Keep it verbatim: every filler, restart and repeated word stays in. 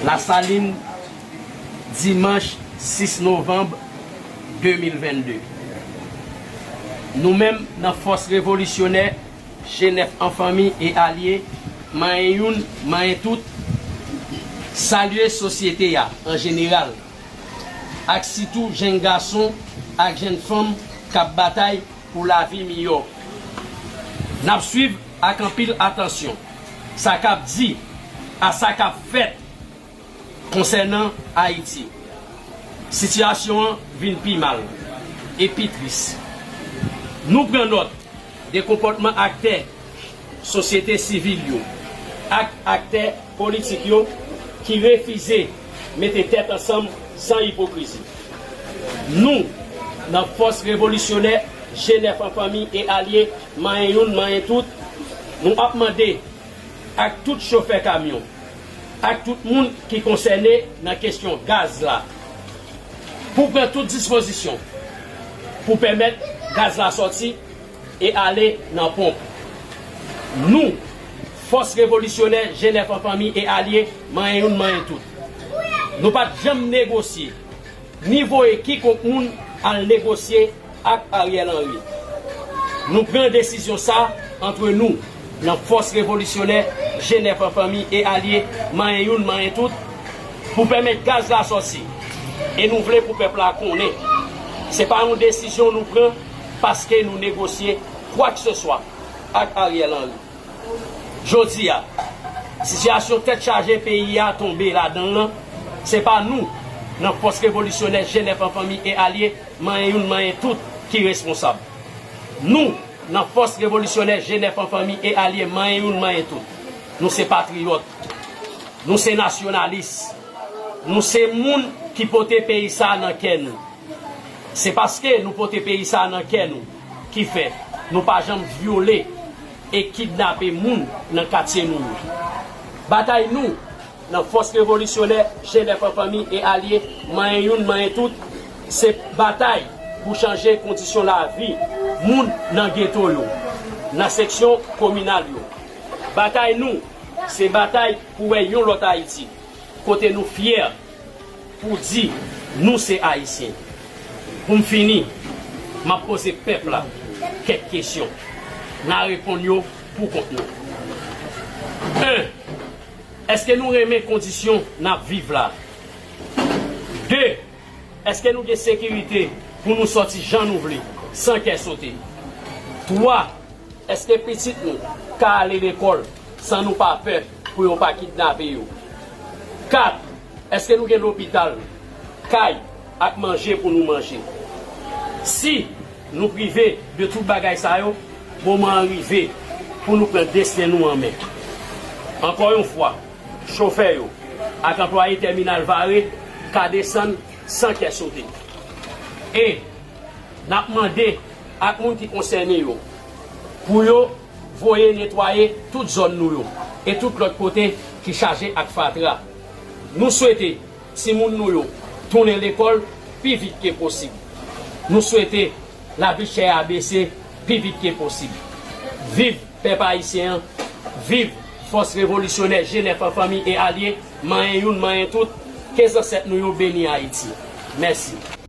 Lasalin, dimanch sis novanm de mil vennde. Nou menm, nan Fòs Revolisyonè G nèf an fanmi e alye, manyen youn, manyen tout, salye sosyete a an jeneral, ak sitou jenn gason ak jenn fanm k ap batay pou lavi miyò. N ap swiv ak anpil atansyon sa k ap di a sa k ap fèt konsènan Ayiti. Sitiyasyon an vin pi mal e pi tris. Nou pran nòt de konpòtman aktè sosyete sivil yo ak aktè politik yo ki refize mete tèt ansanm san ipokrizi. Nou, nan Fòs Revolisyonè G nèf an fanmi e alye, manyen youn, manyen tout, nou ap mande ak tout chofè kamyon, ak tout moun ki konsène nan kesyon gaz la, pou pran tout dispozisyon pou pèmèt gaz la sòti e ale nan ponp. Nou, Fòs Revolisyonè G nèf an fanmi e alye, manyen youn, manyen tout, nou pa t janm negosye ni voye kikonk moun al negosye ak Ariel Henry. Nou pran desizyon sa antre nou, nan Fòs Revolisyonè G nèf an fanmi e alye, manyen youn, manyen tout, pou pèmèt gaz la sòti. E nou vle pou pèp la konnen se pa yon desizyon nou pran paske nou negosye kwakseswa ak Ariel Henry. Jodi a, sitiyasyon tèt chaje peyi a tonbe ladan l lan, se pa nou, nan Fòs Revolisyonè G nèf an fanmi e alye, manyen youn, manyen tout, ki responsab. Nou, nan Fòs Revolisyonè G nèf an fanmi e alye, manyen youn, manyen tout, nou se patriyòt, nou se nasyonalis, nou se moun ki pote peyi sa a nan kè nou. Se paske nou pote peyi sa a nan kè nou ki fè nou pa janm vyole e kidnape moun nan katye nou yo. Batay nou, nan Fòs Revolisyonè G nèf an fanmi e alye, manyen youn, manyen tout, se batay pou chanje kondisyon lavi moun nan geto yo, nan seksyon kominal yo. Batay nou, se batay pou wè yon lòt Ayiti, kote nou fyè pou di nou se Ayisyen. Pou m fini, m ap poze pèp la kèk kesyon. N a reponn yo pou kont nou. En, èske nou renmen kondisyon n ap viv la? De, èske nou gen sekirite pou nou sòti jan nou vle, san kè sote? Twa, èske pitit nou ka ale lekòl san nou pa pè pou yo pa kidnape yo? Kat, èske nou gen lopital, kay ak manje pou nou manje? Si nou prive de tout bagay sa yo, moman an rive pou nou pran desten nou an men. Ankò yon fwa, chofè yo ak anplwaye tèminal Vare ka desann san kè sote. E n ap mande ak moun ki konsène yo pou yo voye netwaye tout zòn nou yo e tout lòt kote ki chaje ak fatra. Nou swete timoun nou yo tounen lekòl pi vit ke posib. Nou swete lavi chè a bese pi vit ke posib. Viv pèp ayisyen an, viv Fòs Revolisyonè G nèf an fanmi e alye, manyen youn, manyen tout, ke zansèt nou yo beni Ayiti. Mèsi.